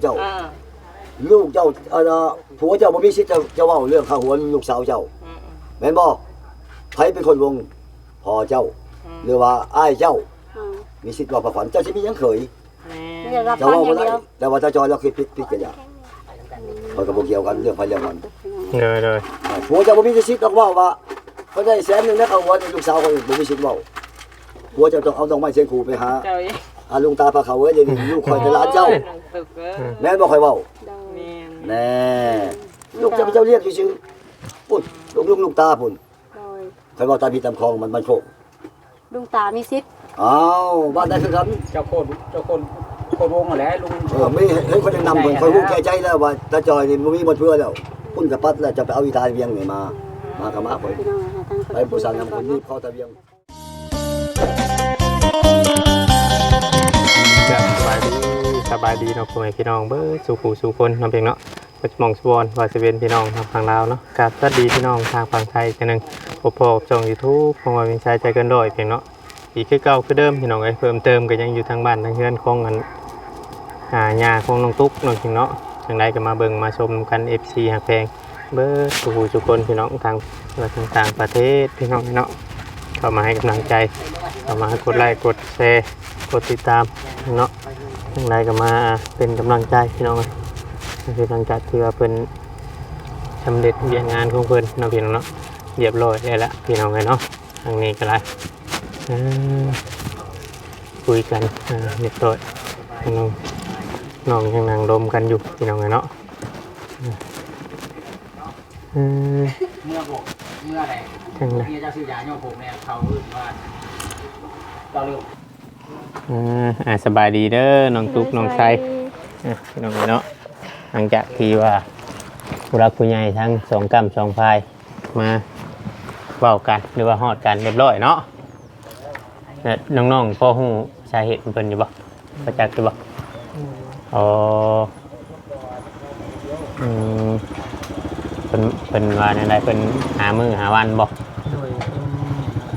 ເຈົ້າ ອ່າ ລູກເຈົ້າ ເອີ ຜົວເຈົ້າບໍ່ມີສິດຈະ ຈະເວົ້າເລື່ອງຄ່າຫົວລູກສາວເຈົ້າ ອືມໆ ແມ່ນບໍ່? ໃຜເປັນຄົນລົງ? ພໍ່ເຈົ້າ ອືມ ຫຼືວ່າອ້າຍເຈົ້າ ອືມ ມີສິດເວົ້າພາຂວັນ. ເຈົ້າຊິມີຫຍັງເຂີຍ? ແມ່ນ ເຈົ້າເວົ້າບໍ່ໄດ້ ແຕ່ວ່າຕາຈອຍລາວຄິດຜິດ ຜິດກະຢ່າ ຂ້ອຍກໍບໍ່ກ່ຽວກັນເລື່ອງໃຜເລື່ອງມັນ. ໂດຍ ໂດຍ ອ່າ ຜົວເຈົ້າບໍ່ມີສິດດອກເວົ້າວ່າ ຂ້ອຍໄດ້ແສນໜຶ່ງນະ ຄ່າຫົວນີ້ ລູກສາວຂ້ອຍບໍ່ມີສິດເວົ້າ. ຜົວເຈົ້າຕ້ອງເອົາດອກໄມ້ຊຽງຄູ່ໄປຫາ ເຈົ້າອີກ ອາ ລຸງຕາພາເຂົ້າເອີຍ ດຽວນີ້ລູກຂ້ອຍເປັນຫຼານເຈົ້າ. ອືມ ແມ່ນບໍ່ຂ້ອຍເວົ້າ? ໂດຍ ແມ່ນ ແນ່ ລູກເຈົ້າ ເຈົ້າລຽກຊື່ໆ ພຸ້ນ ລຸງ ລຸງຕາພຸ້ນ. ໂດຍ ຂ້ອຍເວົ້າຕາມຜິດຕາມຂອງ ມັນ ມັນໂຄກ ລຸງຕາມີສິດ. ອ້າວ ບ້ານໃດຄືກັນ? ເຈົ້າໂຄດ ເຈົ້າໂຄດ ໂຄດວົງຫັ້ນແຫຼະລຸງ. ເອີ ມີ ເຫັນຄົນແນະນຳເພິ່ນ ຂ້ອຍຮູ້ແກ່ໃຈແລ້ວວ່າຕາຈອຍນີ້ບໍ່ມີບ່ອນເພື່ອແລ້ວ ປຸ້ນກະປັດແລ້ວ ຈະໄປເອົາອີຕາວຽງນີ້ມາ ມາກະມາຂ້ອຍ ໄປຜູ້ສາວນຳຄົນນີ້ເຂົ້າຕາວຽງ. ສະບາຍດີ ສະບາຍດີເນາະ ພໍ່ແມ່ພີ່ນ້ອງເບິດສູ່ຜູ້ສູ່ຄົນເນາະ ເພງເນາະ. ໝ່ອງສຸວອນວ່າຊິເປັນພີ່ນ້ອງທາງຝັ່ງລາວເນາະ ກາບສະຫວັດດີພີ່ນ້ອງທາງຝັ່ງໄທອີກເທື່ອໜຶ່ງ ພົບພໍ້ກັບຊ່ອງຢູທູບຂອງວ່າວິນໄຊໃຈເກີນຮ້ອຍເພງເນາະ ອີກຄືເກົ່າຄືເດີມພີ່ນ້ອງເອີຍ. ເພີ່ມເຕີມກໍຍັງຢູ່ທາງບ້ານທາງເຮືອນຂອງອັນ ອາ ຍ່າຂອງນ້ອງຕຸກເນາະ ເພງເນາະ. ຈັ່ງໃດກໍມາເບິ່ງມາຊົມນຳກັນ ເອັຟຊີ ຮັກແພງເບິດສູ່ຜູ້ສູ່ຄົນພີ່ນ້ອງ ທັງ ວ່າທາງຕ່າງປະເທດພີ່ນ້ອງເນາະ ເຂົ້າມາໃຫ້ກຳລັງໃຈ ເຂົ້າມາກົດໄລກົດແຊ ກົດຕິດຕາມເນາະ. ຈັ່ງໃດກໍມາເປັນກຳລັງໃຈພີ່ນ້ອງເອີຍ ຄືຫຼັງຈາກທີ່ວ່າເພິ່ນສຳເລັດວຽກງານຂອງເພິ່ນເນາະ ພີ່ນ້ອງເນາະ ລຽບຮ້ອຍແລ້ວລະພີ່ນ້ອງເອີຍເນາະ. ທາງນີ້ກໍໄດ້ ເອີ ຄຸຍກັນ ເອີ ລຽບຮ້ອຍ ນ້ອງ ນ້ອງຍັງນັ່ງລົມກັນຢູ່ພີ່ນ້ອງເອີຍເນາະ. ເອີ ເມື່ອບໍ່ ເມື່ອໃດ ຈັ່ງໃດ ເມຍເຈົ້າຊື້ຢາຍ້ອມຜົມແດ່ ເຂົາເອີ້ນວ່າ ເວົ້າເລື່ອງ ເອີ ອ່າ ສະບາຍດີເດີນ້ອງຕຸກ ນ້ອງໄຊ ສະບາຍດີ ອ່າ ພີ່ນ້ອງເນາະ. ຫຼັງຈາກທີ່ວ່າຜູ້ຫຼັກຜູ້ໃຫຍ່ທັງສອງກ້ຳສອງຝ່າຍມາເວົ້າກັນ ຫຼືວ່າຮອດກັນລຽບຮ້ອຍເນາະ ແລະ ນ້ອງໆ ພໍຮູ້ສາເຫດຂອງເພິ່ນຢູ່ບໍ່? ບໍ່ຈັກຢູ່ບໍ່? ອືມ ອໍ ອືມ ເພິ່ນ ເພິ່ນວ່າແນວໃດ? ເພິ່ນຫາມື້ຫາວັນບໍ່? ໂດຍ ເພິ່ນ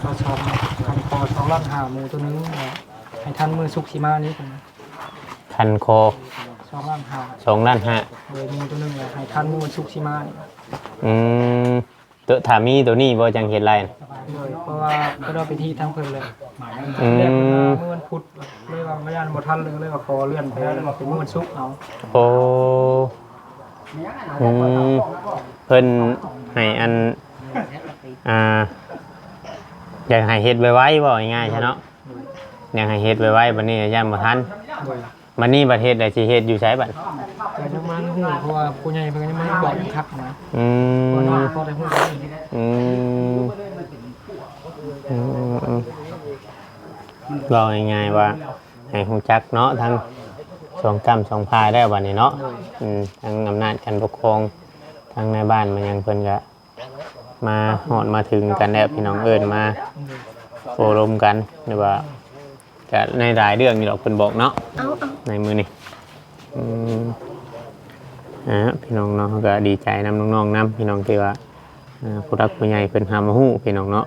ຂໍສອງ ຄັນຂໍສອງລ້ານຫ້າໝູໂຕໜຶ່ງ ໃຫ້ທັນມື້ສຸກຊິມານີ້ ເພິ່ນ ຄັນຂໍ ສອງລ້ານຫ້າ ສອງລ້ານຫ້າ ໂດຍ ໝູໂຕໜຶ່ງ ໃຫ້ທັນມື້ວັນສຸກຊິມານີ້. ອືມ ໂຕ ຖ້າມີໂຕນີ້ບໍ່ ຈັ່ງເຮັດໄລ່ນະ? ໂດຍ ເພາະວ່າເພິ່ນເອົາໄປທີ່ທາງເພິ່ນເລີຍ ອືມ ເລື່ອນເພິ່ນມາມື້ວັນພຸດ ເລີຍວ່າບໍ່ຢ້ານບໍ່ທັນ ເລີຍ ເລີຍວ່າຂໍເລື່ອນໄປເປັນມື້ວັນສຸກເອົາ. ໂອ້ ອືມ ເພິ່ນໃຫ້ອັນ ອ່າ ຢາກໃຫ້ເຮັດໄວໆ ເວົ້າງ່າຍໆຊະເນາະ ໂດຍ ຢາກໃຫ້ເຮັດໄວໆ ບັດນີ້ຢ້ານບໍ່ທັນ ໂດຍ ບັດນີ້ບັດເຮັດແລ້ວຊິເຮັດຢູ່ໃສບັດ? ກໍຍັງບໍ່ທັນຮູ້ ເພາະວ່າຜູ້ໃຫຍ່ເພິ່ນຍັງບໍ່ໄດ້ບອກຄັກນະ ອືມ ພໍໄດ້ຮູ້ ອືມ ອືມ ເວົ້າງ່າຍໆວ່າໃຫ້ຮູ້ຈັກເນາະ ທັງສອງກ້ຳສອງຝ່າຍແລ້ວບັດນີ້ເນາະ ໂດຍ ອືມ ທັງອຳນາດການປົກຄອງ ທັງນາຍບ້ານມາຫຍັງ ເພິ່ນກໍ ມາຮອດມາເຖິງກັນແລ້ວ ພີ່ນ້ອງ ເອີ້ນມາໂອ້ລົມກັນ ຫຼືວ່າກະໃນຫຼາຍເລື່ອງຢູ່ດອກ ເພິ່ນບອກເນາະ ເອົາໆ ໃນມື້ນີ້ ອືມ ອ່າ ພີ່ນ້ອງເນາະ ເຮົາກະດີໃຈນຳນ້ອງໆນຳ ພີ່ນ້ອງ ທີ່ວ່າ ອ່າ ຜູ້ຫຼັກຜູ້ໃຫຍ່ເພິ່ນຫາມາຮູ້ ພີ່ນ້ອງເນາະ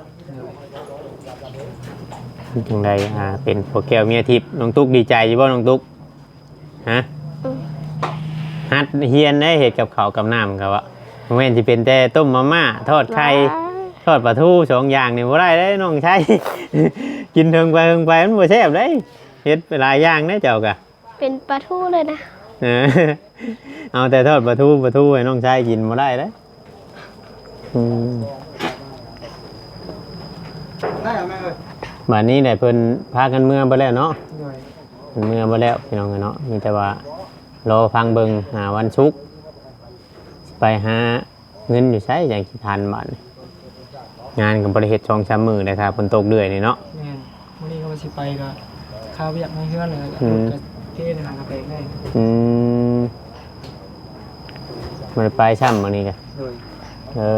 ເປັນຈັ່ງໃດ ອ່າ ເປັນຜົວແກ້ວເມຍທິບ ນ້ອງຕຸກດີໃຈຢູ່ບໍ່ ນ້ອງຕຸກ? ຮະ? ອືມ ຫັດຮຽນໄດ້ເຮັດກັບເຂົ້າກັບນ້ຳ ກໍວ່າ ບໍ່ແມ່ນຊິເປັນແຕ່ຕົ້ມມາມ່າ ທອດໄຂ່ ວ້າຍ ທອດປາທູ ສອງຢ່າງນີ້ບໍ່ໄດ້ເດ້ນ້ອງຊາຍ ກິນເຖິງໄປເຖິງໄປ ມັນບໍ່ແຊບເດ້ ເຮັດຫຼາຍຢ່າງເດ້ເຈົ້າກະ ເປັນປາທູເລີຍນະ ເອີ ເອົາແຕ່ທອດປາທູ ປາທູໃຫ້ນ້ອງຊາຍກິນບໍ່ໄດ້ເດ້. ອືມ ໄດ້ແລ້ວແມ່ເອີຍ ບາດນີ້ແຫຼະ ເພິ່ນພາກັນເມືອເບິດແລ້ວເນາະ ໂດຍ ເມືອເບິດແລ້ວພີ່ນ້ອງເອີຍເນາະ ມີແຕ່ວ່າລໍຟັງເບິ່ງ ຫາວັນສຸກ ຊິໄປຫາເງິນຢູ່ໃສຈັ່ງຊິທັນບາດນີ້ ງານກໍບໍ່ໄດ້ເຮັດສອງສາມມື້ແລ້ວ ຖ້າຝົນຕົກເລື້ອຍນີ້ເນາະ ແມ່ນ ມື້ນີ້ກໍວ່າຊິໄປ ກໍຄາວຽກໃນເຮືອນ ແລ້ວກໍ ອືມ ລົດກໍເທ ແລ້ວກໍແປກໄດ້ ອືມ ບໍ່ໄດ້ໄປຊ້ຳມື້ນີ້ກະ ໂດຍ ເອີ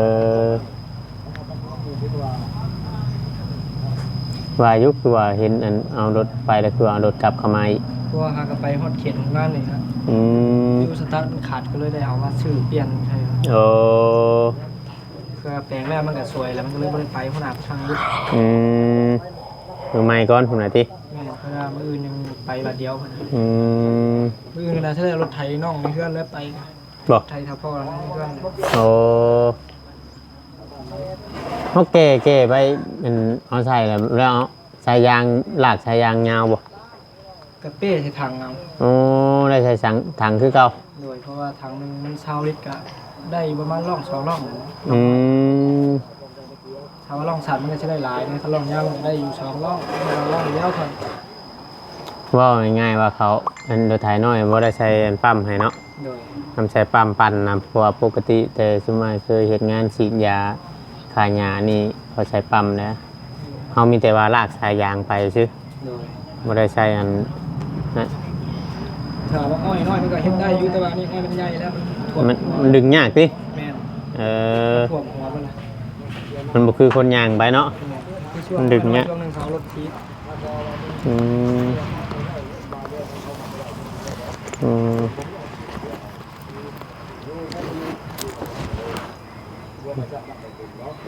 ວ່າຢູ່ ຄືວ່າເຫັນອັນເອົາລົດໄປ ແລ້ວຄືວ່າເອົາລົດກັບເຂົ້າມາອີກ ເພາະວ່າຫາກໍໄປຮອດເຂດໂຮງງານນີ້ນະ ອືມ ຢູ່ສະຕາດມັນຂາດ ກໍເລີຍໄດ້ເອົາມາຊື້ປ່ຽນໃສ່ ໂອ້ ເພື່ອແປງແລ້ວມັນກໍສວຍ ແລ້ວມັນກໍເລີຍບໍ່ໄດ້ໄປ ຫົວໜ້າກໍສັ່ງຢຸດ ອືມ ມືໃໝ່ກ່ອນພຸ້ນນະຕິ ແມ່ນ ເພິ່ນວ່າມື້ອື່ນຍັງໄປບາດດຽວເພິ່ນ ອືມ ມື້ອື່ນກໍໜ້າຈະໄດ້ເອົາລົດໄຖນ້ອງໃນເຮືອນແລ້ວໄປ ບໍ່? ໄຖຖ້າພໍ່ໃນເຮືອນ ໂອ້ ເຮົາແກ່ ແກ່ໄປ ອັນ ເອົາໃສ່ແລ້ວ ແລ້ວເອົາສາຍຢາງ ລາກສາຍຢາງຍາວບໍ່? ກະເປ້ໃສ່ຖັງເອົາ ໂອ້ ໄດ້ໃສ່ສັງ ຖັງຄືເກົ່າ ໂດຍ ເພາະວ່າຖັງໜຶ່ງມັນຊາວລິດ ກະໄດ້ຢູ່ປະມານລ່ອງສອງລ່ອງ ອືມ ຖ້າວ່າລ່ອງສັ້ນມັນກໍຊິໄດ້ຫຼາຍເດ້ ຄັນລ່ອງຍາວມັນກໍໄດ້ຢູ່ສອງລ່ອງ ແຕ່ວ່າລ່ອງດຽວເທົ່ານັ້ນ ເວົ້າງ່າຍໆວ່າເຂົາ ອັນ ລົດໄຖນ້ອຍບໍ່ໄດ້ໃສ່ອັນປ້ຳໃຫ້ເນາະ ໂດຍ ນຳໃສ່ປ້ຳປັ່ນນະ ເພາະວ່າປົກກະຕິແຕ່ຊຸມອ້າຍເຄີຍເຮັດງານສີດຢາຂ້າຫຍ້ານີ້ ເຂົາໃສ່ປ້ຳແຫຼະ ເຮົາມີແຕ່ວ່າລາກສາຍຢາງໄປຊື່ ໂດຍ ບໍ່ໄດ້ໃສ່ອັນ ນະ ຖ້າວ່າອ້ອຍນ້ອຍມັນກໍເຮັດໄດ້ຢູ່ ແຕ່ວ່າອັນນີ້ອ້ອຍມັນໃຫຍ່ແລ້ວ ມັນຖ້ວມ ມັນ ມັນດຶງຍາກຕິ ແມ່ນ ເອີ ຖ້ວມຫົວມັນນະ ມັນບໍ່ຄືຄົນຍ່າງໄປເນາະ ແມ່ນ ຄືຊ່ວງ ມັນດຶງຍາກ ຊ່ວງໜຶ່ງເຂົາເອົາລົດຖີບ ອືມ ອືມ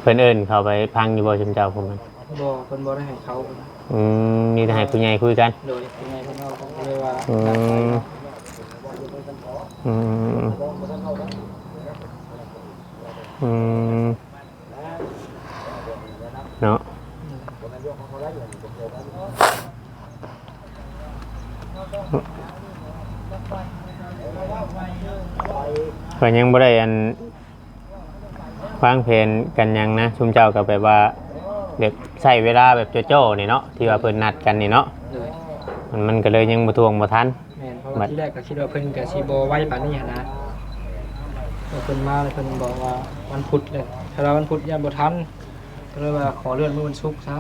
ເພິ່ນເອີ້ນເຂົ້າໄປຟັງຢູ່ບໍ່ ຊຸມເຈົ້າພວກນັ້ນ? ບໍ່ ເພິ່ນບໍ່ໄດ້ໃຫ້ເຂົ້າ ອືມ ມີແຕ່ໃຫ້ຜູ້ໃຫຍ່ຄຸຍກັນ ໂດຍ ຜູ້ໃຫຍ່ເພິ່ນເວົ້າກັນເລີຍວ່າ ອືມ ອືມ ອືມ ເນາະ ເພິ່ນຍັງບໍ່ໄດ້ອັນ ວາງແຜນກັນຫຍັງນະ ຊຸມເຈົ້າກໍແບບວ່າ ແບບໃຊ້ເວລາແບບຈໍ້ໆນີ້ເນາະ ທີ່ວ່າເພິ່ນນັດກັນນີ້ເນາະ ໂດຍ ມັນ ມັນກໍເລີຍຍັງບໍ່ທ່ວງບໍ່ທັນ ແມ່ນ ເພາະວ່າທີແລກກໍຄິດວ່າເພິ່ນກໍຊິບໍ່ໄວປານນີ້ຫັ້ນນະ ເພິ່ນມາແລ້ວເພິ່ນບອກວ່າວັນພຸດເລີຍ ຖ້າວ່າວັນພຸດຢ້ານບໍ່ທັນ ກໍເລີຍວ່າຂໍເລື່ອນມື້ວັນສຸກຊະ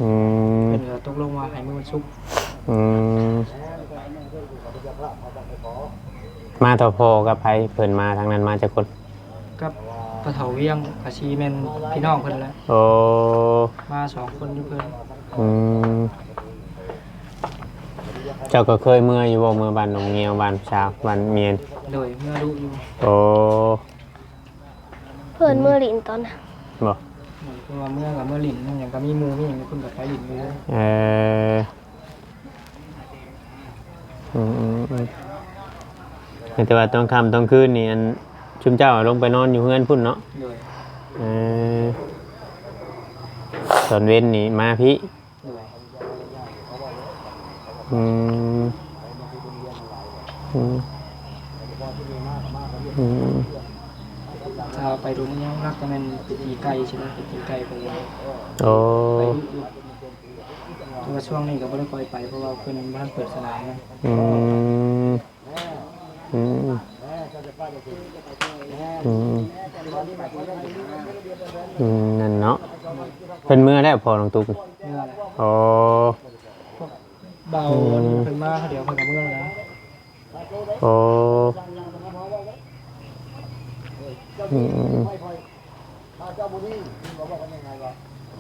ອືມ ເພິ່ນກໍຕົກລົງວ່າໃຫ້ມື້ວັນສຸກ ອືມ ມາເທົ່າພໍ່ກັບໃຜ ເພິ່ນມາທາງນັ້ນມາຈັກຄົນ? ກັບພໍ່ເຖົ້າວຽງ ກໍຊິແມ່ນພີ່ນ້ອງເພິ່ນແຫຼະ ໂອ້ ມາສອງຄົນຢູ່ເພິ່ນ ອືມ ເຈົ້າກໍເຄີຍເມືອຢູ່ບໍ່ ເມືອບ້ານໜອງງຽວ ບ້ານສາວ ບ້ານເມຍ? ໂດຍ ເມືອດຸຢູ່ ໂອ້ ເພິ່ນເມືອຫຼິ້ນຕອນ ບໍ່ ເພາະວ່າເມືອກໍເມືອຫຼິ້ນ ຫຍັງກໍມີໝູ່ມີຫຍັງ ເພິ່ນກໍໄປຫຼິ້ນຢູ່ ເອີ ອືມໆໆ ແຕ່ວ່າຕອນຄ່ຳຕອນຄືນນີ້ ອັນ ຊຸມເຈົ້າລົງໄປນອນຢູ່ເຮືອນພຸ້ນເນາະ? ໂດຍ ເອີ ຕອນເວັນນີ້ມາພີ້ ໂດຍ ອືມ ອືມ ອືມ ຖ້າໄປດົງຍາວນັກກໍແມ່ນໄປຕີໄກ່ຊີ້ນະ ໄປຕີໄກ່ໄປ ໂອ້ ໄປດຸຢູ່ ແຕ່ວ່າຊ່ວງນີ້ກໍບໍ່ໄດ້ຄ່ອຍໄປ ເພາະວ່າເພິ່ນຍັງບໍ່ທັນເປີດສະໜາມນະ ອືມ ອືມ ອືມ ອືມ ນັ້ນເນາະ ເພິ່ນເມືອແລ້ວ ພໍ່ນ້ອງຕຸກ ເມືອແລ້ວ ໂອ້ ພວກບ່າວ ອືມ ອັນນີ້ເພິ່ນມາຄົນດຽວ ເພິ່ນກໍເມືອແລ້ວ ໂອ້ ອືມ ອືມ ອືມ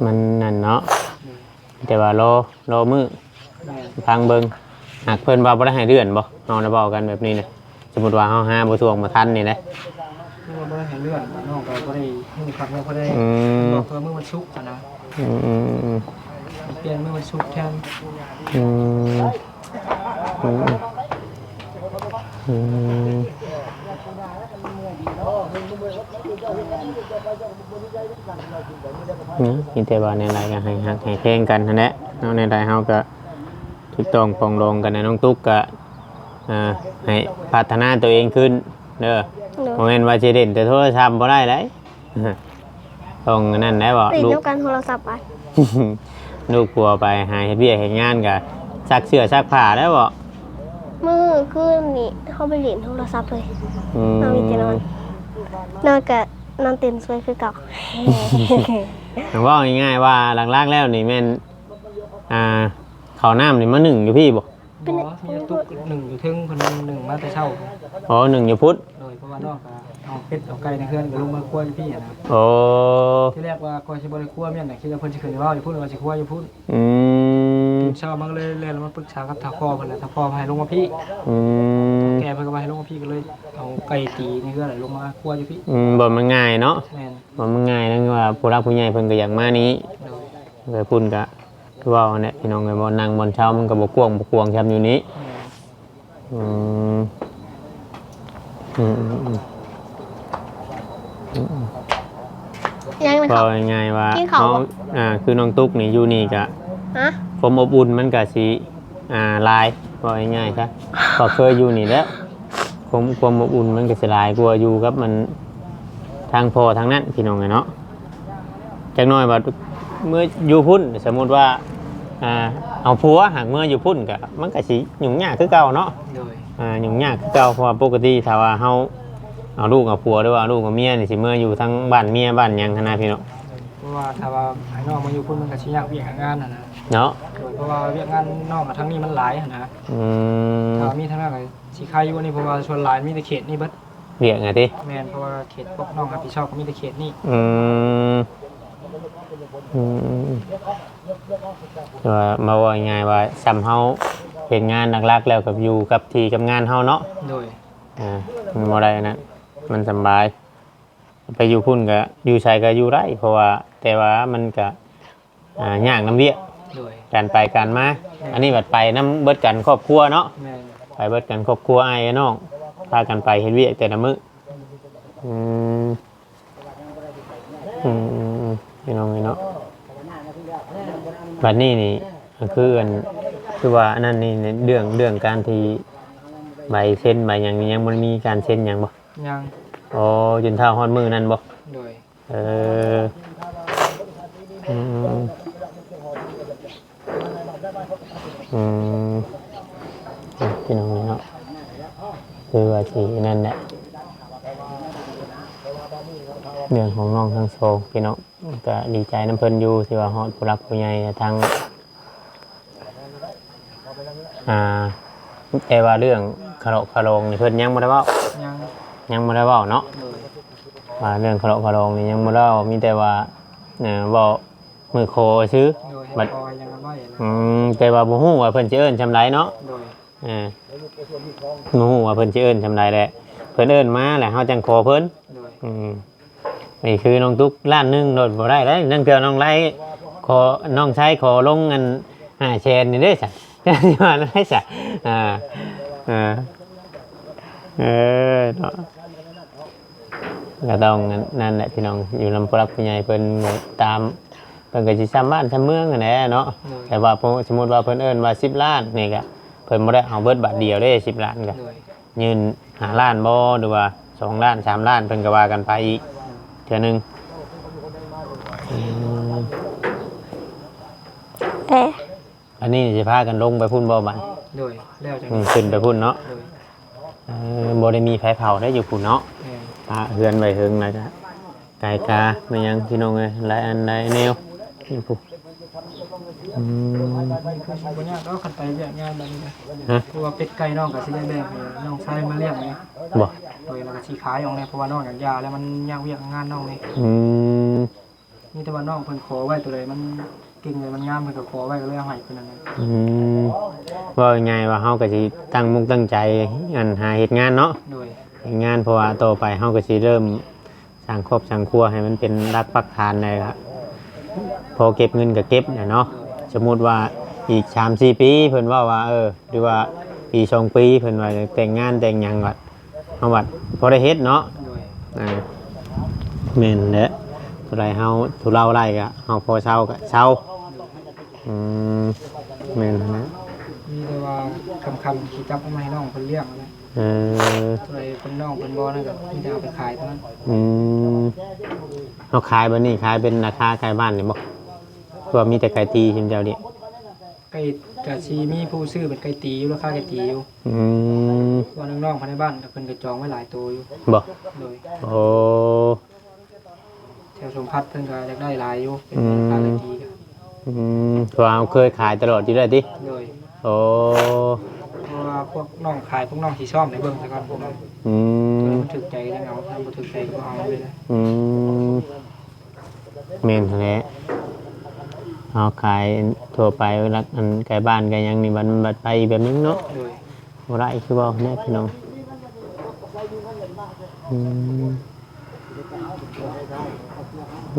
ມັນນັ້ນເນາະ ອືມ ແຕ່ວ່າລໍ ລໍມື້ ແມ່ນ ຟັງເບິ່ງ ຫາກເພິ່ນວ່າບໍ່ໄດ້ໃຫ້ເລື່ອນບໍ່? ເຮົາໄດ້ເວົ້າກັນແບບນີ້ນະ ສົມມຸດວ່າເຮົາຫາບໍ່ທ່ວງບໍ່ທັນນີ້ນະ ຄືວ່າບໍ່ໄດ້ໃຫ້ເລື່ອນ ນ້ອງກໍບໍ່ໄດ້ຮູ້ຄັກແນວ ບໍ່ໄດ້ ອືມ ບອກວ່າມື້ວັນສຸກຫັ້ນນະ ອືມ ອືມ ອືມ ປ່ຽນມື້ວັນສຸກແທນ ອືມ ອືມ ອືມ ອືມ ມີແຕ່ວ່າແນວໃດກໍໃຫ້ຮັກໃຫ້ແພງກັນຫັ້ນແຫຼະເນາະ ແນວໃດເຮົາກໍຖືກຕ້ອງປອງດອງກັນນະ ນ້ອງຕຸກກໍ ອ່າ ໃຫ້ພັດທະນາຕົວເອງຂຶ້ນເດີ ໂດຍ ບໍ່ແມ່ນວ່າຊິຫຼິ້ນແຕ່ໂທລະສັບບໍ່ໄດ້ໃດ ຕ້ອງອັນນັ້ນແຫຼະເບາະ ຫຼິ້ນ ລູກ ນຳກັນໂທລະສັບໄປ ລູກຜົວໄປຫາເຮັດວຽກເຮັດງານກະຊັກເສື້ອຊັກຜ້າແລ້ວເບາະ ມື້ຄືນນີ້ເຮົາໄປຫຼິ້ນໂທລະສັບເລີຍ ອືມ ນອນມີແຕ່ນອນ ນອນກະນອນຕື່ນສວຍຄືເກົ່າ ເວົ້າງ່າຍໆວ່າຫຼັກໆແລ້ວນີ້ແມ່ນ ອ່າ ເຂົ້ານ້ຳນີ້ມາໜຶ້ງຢູ່ພີ້ບໍ່? ບໍ່ ມີແຕ່ຕຸກໜຶ້ງຢູ່ເທິງ ເພິ່ນໜຶ້ງມາແຕ່ເຊົ້າ ອໍ ໜຶ້ງຢູ່ພຸ້ນ ໂດຍ ເພາະວ່ານ້ອງກໍເອົາເປັດເອົາໄກ່ໃນເຮືອນກໍລົງມາຄົວຢູ່ພີ້ຫັ້ນນະ ໂອ້ ທີແລກວ່າກໍຊິບໍ່ໄດ້ຄົວມ້ຽນນະ ຄິດວ່າເພິ່ນຊິຂຶ້ນເວົ້າຢູ່ພຸ້ນ ວ່າຊິຄົວຢູ່ພຸ້ນ ອືມ ຕື່ນເຊົ້າມາກໍເລີຍແລ່ນມາປຶກສາກັບທ້າວພໍ່ເພິ່ນແຫຼະ ທ້າວພໍ່ໃຫ້ລົງມາພີ້ ອືມ ແກ່ເພິ່ນກໍວ່າໃຫ້ລົງມາພີ້ ກໍເລີຍເອົາໄກ່ຕີໃນເຮືອນແລ້ວລົງມາຄົວຢູ່ພີ້ ອືມ ບໍ່ ມັນງ່າຍເນາະ ແມ່ນ ບໍ່ ມັນງ່າຍ ແລ້ວວ່າຜູ້ຫຼັກຜູ້ໃຫຍ່ເພິ່ນກໍຢາກມານີ້ ໂດຍ ໄປພຸ້ນກໍ ເວົ້າແຫຼະພີ່ນ້ອງເອີຍ ບ່ອນນັ່ງບ່ອນເຊົາມັນກໍບໍ່ກວ້າງ ບໍ່ກວ້າງຊ່ຳຢູ່ນີ້. ອືມ ອືມ ອືມ ອືມ ອືມ ຍັງນະ ເວົ້າງ່າຍໆວ່າ ກິນເຂົ້າບໍ່? ເຮົາ ອ່າ ຄືນ້ອງຕຸກນີ້ຢູ່ນີ້ກະ ຮະ? ຄວາມອົບອຸ່ນມັນກະຊິ ອ່າ ຫຼາຍ ເວົ້າງ່າຍໆຊະ ເພາະເຄີຍຢູ່ນີ້ແລ້ວ ຄວາມ ຄວາມອົບອຸ່ນມັນກໍຊິຫຼາຍກວ່າຢູ່ກັບມັນ ທາງພໍ່ທາງນັ້ນ ພີ່ນ້ອງເອີຍເນາະ. ຈັກໜ້ອຍບັດເມື່ອຢູ່ພຸ້ນ ສົມມຸດວ່າ ອ່າ ເອົາຜົວຫາກເມື່ອຢູ່ພຸ້ນກໍ ມັນກໍຊິຫຍຸ້ງຍາກຄືເກົ່າເນາະ. ໂດຍ ອ່າ ຫຍຸ້ງຍາກຄືເກົ່າ ເພາະວ່າປົກກະຕິຖ້າວ່າເຮົາເອົາລູກເອົາຜົວ ຫຼືວ່າເອົາລູກເອົາເມຍນີ້ ຊິເມື່ອຢູ່ທາງບ້ານເມຍບ້ານຫຍັງຫັ້ນນະ ພີ່ນ້ອງ. ເພາະວ່າຖ້າວ່າໃຫ້ນ້ອງມາຢູ່ພຸ້ນ ມັນກໍຊິຍາກວຽກຍາກງານຫັ້ນນະ ເນາະ. ໂດຍ ເພາະວ່າວຽກງານນ້ອງກໍທາງນີ້ມັນຫຼາຍຫັ້ນນະ. ອືມ ຖ້າວ່າມີທາງນັ້ນກໍຊິຄາຍຢູ່ນີ້ ເພາະວ່າສ່ວນຫຼາຍມີແຕ່ເຂດນີ້ເບິດ. ວຽກນະຕິ? ແມ່ນ ເພາະວ່າເຂດພວກນ້ອງຮັບຜິດຊອບກໍມີແຕ່ເຂດນີ້. ອືມ ອືມ ແຕ່ວ່າເວົ້າງ່າຍໆວ່າ ສ່ຳເຮົາເຮັດງານຫຼັກໆແລ້ວ ກໍຢູ່ກັບທີ່ກັບງານເຮົາເນາະ. ໂດຍ ອ່າ ມັນບໍ່ໄດ້ອັນນັ້ນ ມັນສຳບາຍ. ໄປຢູ່ພຸ້ນກໍ ຢູ່ໃສກໍຢູ່ໄດ້ ເພາະວ່າ ແຕ່ວ່າມັນກໍ ອ່າ ຍາກນຳວຽກ ໂດຍ ການໄປການມາ. ແມ່ນ ອັນນີ້ບັດໄປນຳເບິດກັນຄອບຄົວເນາະ. ແມ່ນ ໄປເບິດກັນຄອບຄົວ ອ້າຍກັບນ້ອງ ພາກັນໄປເຮັດວຽກແຕ່ລະມື້. ອືມ ອືມ ອືມ ອືມ ພີ່ນ້ອງເອີຍເນາະ. ບັດນີ້ນີ້ ກໍຄືອັນ ຄືວ່າອັນນັ້ນນີ້ ເລື່ອງ ເລື່ອງການທີ່ໃບເຊັນໃບຫຍັງນີ້ ຍັງບໍ່ໄດ້ມີການເຊັນຫຍັງບໍ່? ຍັງ. ອໍ ຈົນເທົ່າຮອດມື້ນັ້ນບໍ່? ໂດຍ. ເອີ ອືມ ອືມ ອືມ ພີ່ນ້ອງເນາະ ຄືວ່າຊິນັ້ນແຫຼະ ເລື່ອງຂອງນ້ອງທັງສອງ ພີ່ນ້ອງ ກໍດີໃຈນຳເພິ່ນຢູ່ ທີ່ວ່າຮອດຜູ້ຫຼັກຜູ້ໃຫຍ່ທາງ ອ່າ ແຕ່ວ່າເລື່ອງຂະເລາະຂະລອງນີ້ເພິ່ນຍັງບໍ່ໄດ້ເວົ້າ? ຍັງ ຍັງບໍ່ໄດ້ເວົ້າເນາະ. ໂດຍ ວ່າເລື່ອງຂະເລາະຂະລອງນີ້ຍັງບໍ່ໄດ້ເວົ້າ ມີແຕ່ວ່າ ເອີ ເວົ້າມື້ຂໍຊື່. ໂດຍ ບັດ ຂໍຫຍັງກັນໄວ້ນະ. ອືມ ແຕ່ວ່າບໍ່ຮູ້ວ່າເພິ່ນຊິເອີ້ນຊ່ຳໃດເນາະ. ໂດຍ ເອີ ບໍ່ຮູ້ວ່າເພິ່ນຊິເອີ້ນຊ່ຳໃດແຫຼະ ເພິ່ນເອີ້ນມາແລ້ວເຮົາຈັ່ງຂໍເພິ່ນ. ໂດຍ ອືມ ນີ້ຄືນ້ອງຕຸກລ້ານໜຶ່ງໂລດບໍ່ໄດ້ເດ້. ລາງເທື່ອນ້ອງໄລ່ຂໍ ນ້ອງຊາຍຂໍລົງອັນຫ້າແສນນີ້ເດ້ຊະ ຊິວ່າໄດ້ຊະ. ອ່າ ເອີ ເອີ ເນາະ ກໍຕ້ອງນັ້ນແຫຼະພີ່ນ້ອງ ຢູ່ນຳຜູ້ຫຼັກຜູ້ໃຫຍ່ເພິ່ນຕາມ ເພິ່ນກໍຊິຊ່ຳບ້ານຊ່ຳເມືອງຫັ້ນແຫຼະເນາະ. ໂດຍ ແຕ່ວ່າສົມມຸດວ່າເພິ່ນເອີ້ນວ່າສິບລ້ານນີ້ກໍ ເພິ່ນບໍ່ໄດ້ເອົາເບິດບາດດຽວເດ້ ສິບລ້ານກໍ ໂດຍ ຍື່ນຫ້າລ້ານບໍ່ ຫຼືວ່າສອງລ້ານ ສາມລ້ານ ເພິ່ນກໍວ່າກັນໄປອີກເທື່ອໜຶ່ງ. ອືມ ແຕ່ ອັນນີ້ຊິພາກັນລົງໄປພຸ້ນບໍ່ບັດ? ໂດຍ ແລ້ວຈັ່ງ ອືມ ຂຶ້ນໄປພຸ້ນເນາະ. ໂດຍ ເອີ ບໍ່ໄດ້ມີໃຜເຝົ້າໄດ້ຢູ່ພຸ້ນເນາະ. ແມ່ນ ປະເຮືອນໄວ້ເທິງແລ້ວກະໄກ່ກາແມ່ນຫຍັງພີ່ນ້ອງເອີຍ ຫຼາຍອັນຫຼາຍແນວຢູ່ພຸ້ນ. ອືມ ບໍ່ຍາກດອກຄັນໄປວຽກງານແບບນີ້ນະ. ຮະ? ຄືວ່າເປັດໄກ່ນ້ອງກໍຊິໄດ້ແບ່ງໃຫ້ນ້ອງຊາຍມາລ້ຽງນີ້. ບໍ່? ໂດຍ ແລ້ວກໍຊິຂາຍອອກແດ່ ເພາະວ່ານ້ອງຢາກຢາແລ້ວ ມັນຍາກວຽກງານນ້ອງນີ້. ອືມ ມີແຕ່ວ່ານ້ອງເພິ່ນຂໍໄວ້ ໂຕໃດມັນເກັ່ງ ໂຕໃດມັນງາມ ເພິ່ນກໍຂໍໄວ້ ກໍເລີຍເອົາໃຫ້ເພິ່ນນັ້ນແຫຼະ. ອືມ ເວົ້າງ່າຍໆວ່າເຮົາກໍຊິຕັ້ງມຸກຕັ້ງໃຈ ອັນ ຫາເຮັດງານເນາະ. ໂດຍ ເຮັດງານ ເພາະວ່າຕໍ່ໄປເຮົາກໍຊິເລີ່ມ ສ້າງຄອບສ້າງຄົວໃຫ້ມັນເປັນຫຼັກປັກຖານໄດ້ລະ ພໍເກັບເງິນກໍເກັບແຫຼະເນາະ. ໂດຍ ສົມມຸດວ່າອີກສາມສີ່ປີ ເພິ່ນເວົ້າວ່າ ເອີ ຫຼືວ່າປີສອງປີ ເພິ່ນວ່າແຕ່ງງານແຕ່ງຫຍັງ ບັດເຮົາບັດພໍໄດ້ເຮັດເນາະ. ໂດຍ ອ່າ ແມ່ນແຫຼະ ເທົ່າໃດເຮົາທຸເລົາໄດ້ກໍເຮົາພໍເຊົາກໍເຊົາ. ໂດຍ ອືມ ແມ່ນຫັ້ນແຫຼະ ມີແຕ່ວ່າຄ່ຳໆຊິຈັບເອົາມາໃຫ້ນ້ອງເພິ່ນລ້ຽງຫັ້ນແຫຼະ. ເອີ ໂຕໃດເພິ່ນນ້ອງເພິ່ນບໍ່ນັ້ນກໍມີແຕ່ເອົາໄປຂາຍເທົ່ານັ້ນ. ອືມ ເຮົາຂາຍແບບນີ້ ຂາຍເປັນລາຄາໄກ່ບ້ານນີ້ບໍ່ ຫຼືວ່າມີແຕ່ໄກ່ຕີຊິເຈົ້ານີ້? ໄກ່ ກະຊິມີຜູ້ຊື້ເປັນໄກ່ຕີຢູ່ ລາຄາໄກ່ຕີຢູ່. ອືມ ວ່ານ້ອງໆພາຍໃນບ້ານເພິ່ນກໍຈອງໄວ້ຫຼາຍໂຕຢູ່. ບໍ່? ໂດຍ ໂອ້ ແຖວສົມພັດເພິ່ນກໍຢາກໄດ້ຫຼາຍຢູ່ ເປັນ ອືມ ລາຄາໄກ່ຕີ. ອືມ ເພາະວ່າເຮົາເຄີຍຂາຍຕະຫຼອດຢູ່ແລ້ວຕິ? ໂດຍ ໂອ້ ເພາະວ່າພວກນ້ອງຂາຍ ພວກນ້ອງຊິຊ້ອມໃຫ້ເບິ່ງຊະກ່ອນ. ອືມ ມັນຖືກໃຈຈັ່ງເອົາ ຖ້າບໍ່ຖືກໃຈກໍບໍ່ເອົາເລີຍ. ອືມ ແມ່ນຫັ້ນແຫຼະ ເຮົາຂາຍທົ່ວໄປ ຫຼັກອັນໃກ້ບ້ານໃກ້ຫຍັງນີ້ ມັນບັດໄປອີກແບບໜຶ່ງເນາະ. ໂດຍ ບໍ່ໄດ້ຄືເວົ້າແນ່ພີ່ນ້ອງ. ອືມ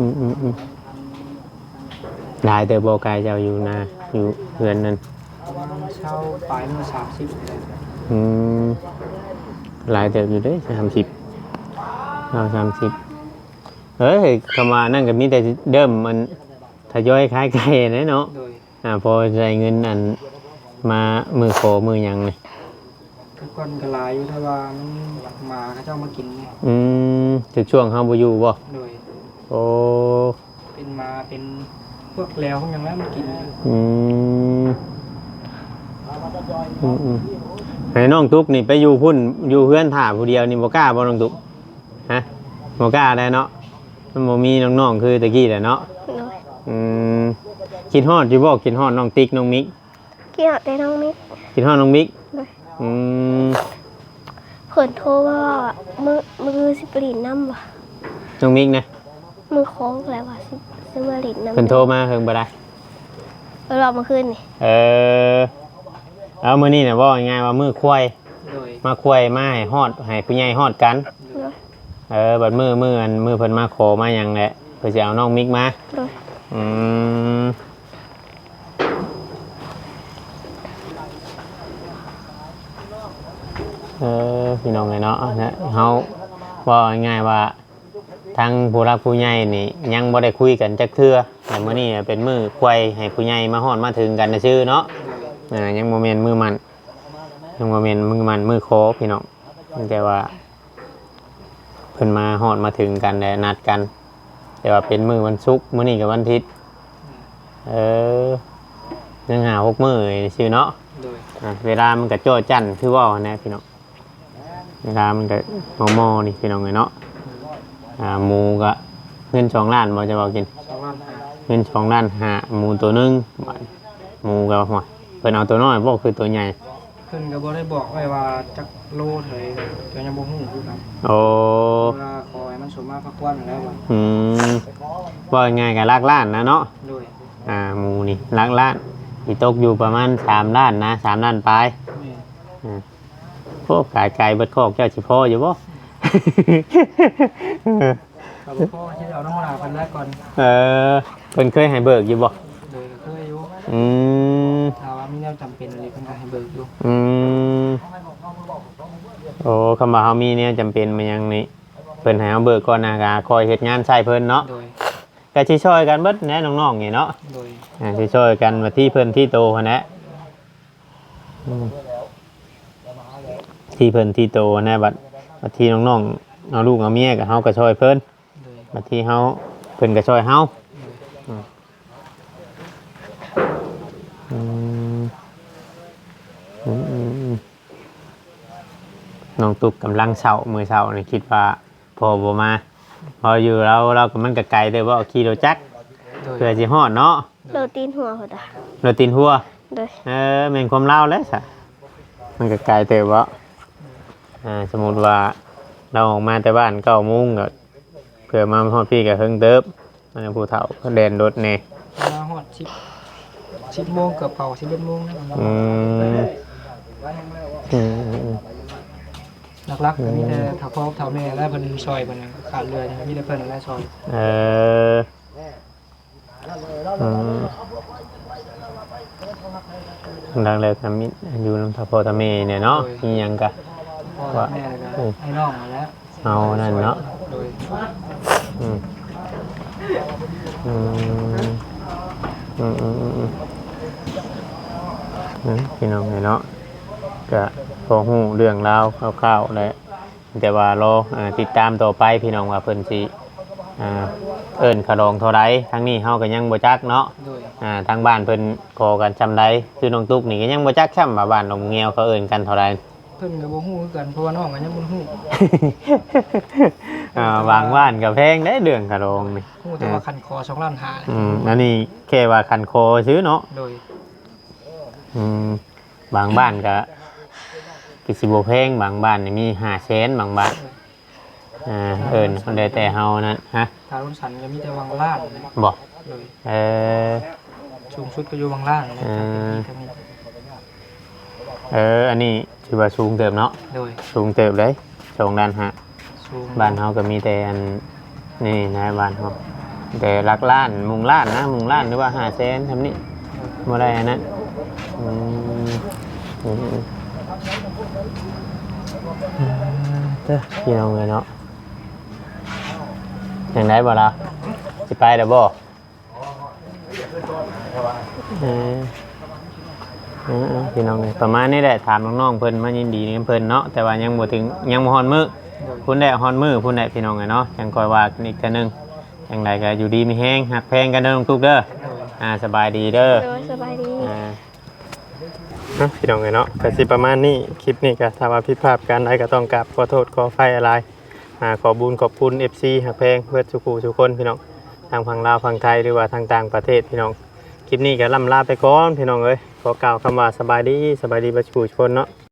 ອືມ ອືມ ອືມ. ຫຼາຍເຕີບບໍ່ ກາຍເຈົ້າຢູ່ນາ ຢູ່ເຮືອນນັ້ນ? ປະມານຊາວປາຍ ມື້ສາມສິບນີ້ແຫຼະ. ອືມ ຫຼາຍເຕີບຢູ່ເດ້ ສາມສິບ ຊາວ ສາມສິບ. ເອີຍ ຄຳວ່ານັ້ນກໍມີແຕ່ເລີ່ມ ອັນ ທະຍອຍຂາຍໄກ່ແຫຼະເນາະ. ໂດຍ ອ່າ ພໍໄດ້ເງິນ ອັນ ມາມື້ຂໍມື້ຫຍັງນີ້. ແຕ່ກ່ອນກໍຫຼາຍຢູ່ ແຕ່ວ່າມັນໝາເຂົາເຈົ້າມາກິນໄງ. ອືມ ຖືກຊ່ວງເຮົາບໍ່ຢູ່ບໍ່? ໂດຍ ໂອ້ ເປັນໝາເປັນພວກແລວພວກຫຍັງແລ້ວມາກິນ. ອືມ ອືມໆ ໃຫ້ນ້ອງຕຸກນີ້ໄປຢູ່ພຸ້ນ ຢູ່ເຮືອນຖ້າຜູ້ດຽວນີ້ ບໍ່ກ້າບໍ່ນ້ອງຕຸກ? ຮະ ບໍ່ກ້າໄດ້ເນາະ ມັນບໍ່ມີນ້ອງໆຄືແຕ່ກີ້ແຫຼະເນາະ. ໂດຍ ອືມ ຄິດຮອດຢູ່ບໍ່? ຄິດຮອດນ້ອງຕິກ ນ້ອງມິກ? ຄິດຮອດແຕ່ນ້ອງມິກ. ຄິດຮອດນ້ອງມິກ? ໂດຍ ອືມ ເພິ່ນໂທມາວ່າ ມື້ ມື້ອື່ນຊິໄປຫຼິ້ນນຳວ່າ ນ້ອງມິກນະ? ມື້ໂຄງແລ້ວວ່າຊິ ຊິມາຫຼິ້ນນຳ. ເພິ່ນໂທມາເຖິງບໍ່ໄດ້? ເພິ່ນເວົ້າມື້ຄືນນີ້. ເອີ ເອົາ ມື້ນີ້ນະ ເວົ້າງ່າຍໆວ່າມື້ຄວາຍ. ໂດຍ ມາຄວາຍ ມາໃຫ້ຮອດ ໃຫ້ຜູ້ໃຫຍ່ຮອດກັນ. ໂດຍ ເອີ ບັດມື້ ມື້ ອັນ ມື້ເພິ່ນມາຂໍມາຫຍັງແຫຼະ ເພິ່ນຊິເອົານ້ອງມິກມາ. ໂດຍ ອືມ ເອີ ພີ່ນ້ອງເອີຍເນາະ ເຮົາເວົ້າງ່າຍໆວ່າ ທາງຜູ້ຫຼັກຜູ້ໃຫຍ່ນີ້ຍັງບໍ່ໄດ້ຄຸຍກັນຈັກເທື່ອ ແຕ່ມື້ນີ້ເປັນມື້ຄວາຍໃຫ້ຜູ້ໃຫຍ່ມາຮອດມາເຖິງກັນຊື່ເນາະ. ອ່າ ຍັງບໍ່ແມ່ນມື້ໝັ້ນ ຍັງບໍ່ແມ່ນມື້ໝັ້ນມື້ຂໍພີ່ນ້ອງ ແຕ່ວ່າເພິ່ນມາຮອດມາເຖິງກັນແລະນັດກັນ ແຕ່ວ່າເປັນມື້ວັນສຸກ ມື້ນີ້ກໍວັນທິດ. ເອີ ຍັງຫ້າຫົກມື້ຊື່ເນາະ. ໂດຍ ອ່າ ເວລາມັນກໍຈ້ອຈັນຄືເວົ້າຫັ້ນແຫຼະພີ່ນ້ອງ. ເວລາມັນກໍມໍ່ໆນີ້ພີ່ນ້ອງເອີຍເນາະ. ອ່າ ໝູກໍເງິນສອງລ້ານບໍ່ ຈະເວົ້າກິນ? ສອງລ້ານຫ້າ. ເງິນສອງລ້ານຫ້າ ໝູໂຕໜຶ່ງ. ບາດໝູກໍ ໂອ້ຍ ເພິ່ນເອົາໂຕນ້ອຍບໍ່ ຄືໂຕໃຫຍ່? ເພິ່ນກໍບໍ່ໄດ້ບອກໄວ້ວ່າຈັກໂລເທົ່າໃດ ກໍຍັງບໍ່ຮູ້ຄືກັນ. ໂອ້ ເພາະວ່າຂໍໃຫ້ມັນສົມມາພາຄວນຫັ້ນແຫຼະວ່າ. ອືມ ເວົ້າງ່າຍໆກໍຫຼັກລ້ານນະເນາະ. ໂດຍ ອ່າ ໝູນີ້ຫຼັກລ້ານ ຊິຕົກຢູ່ປະມານສາມລ້ານນະ ສາມລ້ານປາຍ. ແມ່ນ ອືມ ໂອ້ ຂາຍໄກ່ເບິດຄອກ ເຈົ້າຊິພໍຢູ່ບໍ່? ກໍບໍ່ພໍ ຊິເອົານຳຫົວໜ້າເພິ່ນແລ້ວກ່ອນ. ເອີ ເພິ່ນເຄີຍໃຫ້ເບີກຢູ່ບໍ່? ໂດຍ ກໍເຄີຍຢູ່. ອືມ ຖ້າວ່າມີແນວຈຳເປັນອີ່ຫຼີ ເພິ່ນກໍໃຫ້ເບີກຢູ່. ອືມ ໂອ້ ຄຳວ່າເຮົາມີແນວຈຳເປັນມາຫຍັງນີ້ ເພິ່ນໃຫ້ເຮົາເບີກກ່ອນນະ ກໍຄ່ອຍເຮັດງານໃສ່ເພິ່ນເນາະ. ໂດຍ ກໍຊິຊ່ອຍກັນເບິດແຫຼະນ້ອງໆນີ້ເນາະ. ໂດຍ ອ່າ ຊິຊ່ອຍກັນ ວ່າທີ່ເພິ່ນທີ່ໂຕຫັ້ນແຫຼະ. ອືມ ທີ່ເພິ່ນທີ່ໂຕຫັ້ນແຫຼະ ບັດ ບັດທີ່ນ້ອງໆເອົາລູກເອົາເມຍ ກໍເຮົາກໍຊ່ອຍເພິ່ນ. ໂດຍ ບັດທີ່ເຮົາ ເພິ່ນກໍຊ່ອຍເຮົາ. ໂດຍ ອືມ ອືມ ອືມ ອືມ ອືມ ນ້ອງຕຸກກຳລັງເສົ້າ ມື້ເຊົ້ານີ້ຄິດວ່າພໍ່ບໍ່ມາ ເວົ້າຢູ່ລາວ ລາວກໍ ມັນກໍໄກເດີບໍ່ ຂີ່ລົດຈັກ. ໂດຍ ເພື່ອຊິຮອດເນາະ. ໂດຍ ໂລຕີນຫົວພຸ້ນດາ. ໂລຕີນຫົວ? ໂດຍ ເອີ ແມ່ນຄວາມລາວແຫຼະຊະ ມັນກໍໄກເຕີບເບາະ. ອ່າ ສົມມຸດວ່າລາວອອກມາແຕ່ບ້ານເກົ້າໂມງ ກໍເພື່ອມາຮອດພີ້ກໍເຫິງເຕີບ. ອັນນັ້ນຜູ້ເຖົ້າແລ່ນລົດແດ່ ມາຮອດສິບ ສິບໂມງ ເກືອບເຂົ້າສິບເອັດໂມງແລ້ວ. ອືມ ອືມ ອືມ ອືມ ຫຼັກໆກໍມີແຕ່ເຖົ້າພໍ່ເຖົ້າແມ່ແຫຼະ ເພິ່ນຊ່ອຍ ເພິ່ນຂາດເຫຼືອ ມີແຕ່ເພິ່ນແຫຼະຊ່ອຍ. ເອີ ອືມ ຫຼັກໆກໍມີຢູ່ນຳເຖົ້າພໍ່ເຖົ້າແມ່ນີ້ແຫຼະເນາະ. ໂດຍ ມີຫຍັງກໍ ພໍ່ແມ່ ວ່າ ແລ້ວກໍ ອືມ ອ້າຍນ້ອງຫັ້ນແຫຼະ. ເອົານັ້ນເນາະ. ໂດຍ ອືມ ອືມ ອືມ ອືມ ອືມ ອືມ ພີ່ນ້ອງເອີຍເນາະ ກະພໍຮູ້ເລື່ອງລາວຄ່າວໆແຫຼະ ແຕ່ວ່າລໍ ເອີ ຕິດຕາມຕໍ່ໄປພີ່ນ້ອງ ວ່າເພິ່ນຊິ ອ່າ ເອີ້ນຂະຫຼອງເທົ່າໃດ. ທາງນີ້ເຮົາກໍຍັງບໍ່ຈັກເນາະ. ໂດຍ ອ່າ ທາງບ້ານເພິ່ນຂໍກັນຊ່ຳໃດ ຄືນ້ອງຕຸກນີ້ກໍຍັງບໍ່ຈັກຊ່ຳວ່າບ້ານດອງແງວເຂົາເອີ້ນກັນເທົ່າໃດ. ເພິ່ນກໍບໍ່ຮູ້ຄືກັນ ເພາະວ່ານ້ອງກໍຍັງບໍ່ຮູ້. ອ່າ ບາງບ້ານກໍແພງເດ້ເລື່ອງຂະຫຼອງນີ້ ຮູ້ແຕ່ວ່າ ອ່າ ຂັ້ນຂໍສອງລ້ານຫ້າ. ອືມ ອັນນີ້ແຄ່ວ່າຂັ້ນຂໍຊື່ເນາະ. ໂດຍ ອືມ ບາງບ້ານກໍ ກໍຊິບໍ່ແພງ ບາງບ້ານນີ້ມີຫ້າແສນ ບາງບ້ານ. ອ່າ ເອີ ເອີ້ນ ແລ້ວແຕ່ເຮົານັ້ນ. ຮະ? ຖ້າລົງສັນກໍມີແຕ່ຫວ່າງລ້ານ. ບໍ່? ໂດຍ ເອີ ສູງສຸດກໍຢູ່ຫວ່າງລ້ານ. ເອີ ທາງນີ້ ເອີ ອັນນີ້ຖືວ່າສູງເຕີບເນາະ. ໂດຍ ສູງເຕີບເດ້ ສອງລ້ານຫ້າ. ສູງ ບ້ານເຮົາກໍມີແຕ່ອັນນີ້ນະ ບ້ານເຮົາ ແຕ່ຫຼັກລ້ານ ມຸງລ້ານນະ ມຸງລ້ານ ຫຼືວ່າຫ້າແສນຊ່ຳນີ້ ບໍ່ໄດ້ອັນນັ້ນ. ອືມ ອືມ ເດີ ພີ່ນ້ອງເອີຍເນາະ ຈັ່ງໃດບໍ່ລາວ ຊິໄປແລ້ວບໍ່? ເອີ ເອີໆ ພີ່ນ້ອງເອີຍ ປະມານນີ້ແຫຼະ ຖາມນ້ອງໆເພິ່ນ ມາຍິນດີນຳເພິ່ນເນາະ ແຕ່ວ່າຍັງບໍ່ເຖິງ ຍັງບໍ່ຮອດມື້ ໂດຍ ພຸ້ນແຫຼະ ຮອດມື້ພຸ້ນແຫຼະ ພີ່ນ້ອງເອີຍເນາະ ຈັ່ງຄ່ອຍວ່າກັນອີກເທື່ອໜຶ່ງ. ຈັ່ງໃດກໍຢູ່ດີມີແຮງ ຮັກແພງກັນເດີນ້ອງຕຸກເດີ. ໂດຍ ອ່າ ສະບາຍດີເດີ. ໂດຍ ສະບາຍດີ. ອ່າ ເນາະ ພີ່ນ້ອງເອີຍເນາະ ກໍຊິປະມານນີ້ ຄລິບນີ້ກໍຖ້າວ່າຜິດພາດປະການໃດກໍຕ້ອງກາບຂໍໂທດຂໍອະໄພຫຼາຍ. ອ່າ ຂອບບຸນຂອບຄຸນ ເອັຟຊີ ຮັກແພງເບິດສູ່ຜູ້ສູ່ຄົນ ພີ່ນ້ອງ ທັງຝັ່ງລາວຝັ່ງໄທ ຫຼືວ່າທາງຕ່າງປະເທດ ພີ່ນ້ອງ. ຄລິບນີ້ກໍລ່ຳລາໄປກ່ອນ ພີ່ນ້ອງເອີຍ ຂໍກ່າວຄຳວ່າສະບາຍດີ ສະບາຍດີເບິດສູ່ຜູ້ສູ່ຄົນເນາະ.